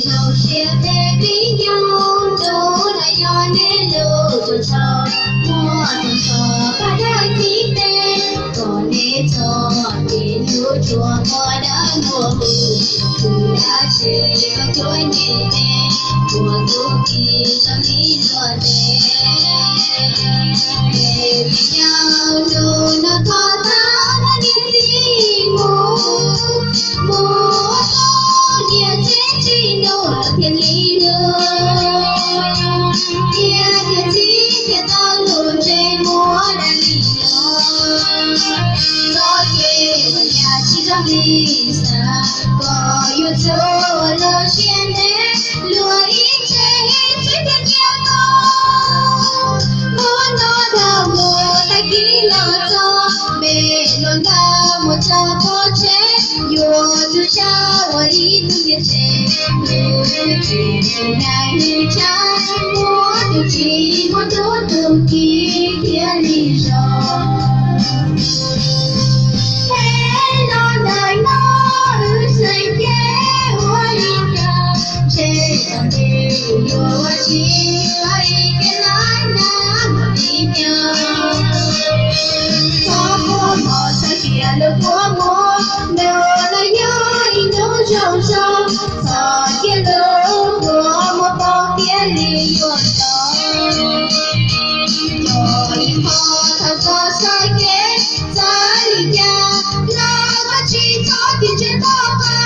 Zoo siab peb viv ncaus ntuj no yog nej lub tuam tsaug, muaj txoj kev pab dawb ceev tes kom nej txoj kev hlub tsuas muaj dawb muaj huv, tus dab tsi los cuab nej tes, muaj tus kis zoo li luag tes. Peb viv ncaus ntuj no thov txim rau niam txiv mus, mus ua tau niam txiv tsis nug thiaj li nug, thiab niam txiv thiaj tau lus ntse muab dab li los. Txoj kev ua yam tsis zoo li xav, koj yuav tsum ua lub siab ntev, luag ib txhis ib txhis thiaj nyiam koj. Hnub no dhau mus tag kis los txog, npe hluas nkauj mus txog pov tseg, yuav tsum xav ua ib tug niam tsev, tus tsis tus neeg hlub tshaj, muaj tus tsis muaj tus tus kis thiaj li zoo. Peb los ntawm no wb xeem ceeb ua li cas, ntshe txoj kev yuav ua tsis tau ib kev laib nab mus li cas. Txhob kua muag, txhob cia lub kua muag, ntuj no yog ib ntuj zoo zoo, txhob cia lub kua muag poob thiaj li yuav tau. Yog ib qho thaum koj xav kev, txawm li cas los koj tsis txhob tig ntsia toj qab.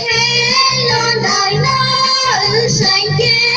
Peb los ntawm no wb xeem ceeb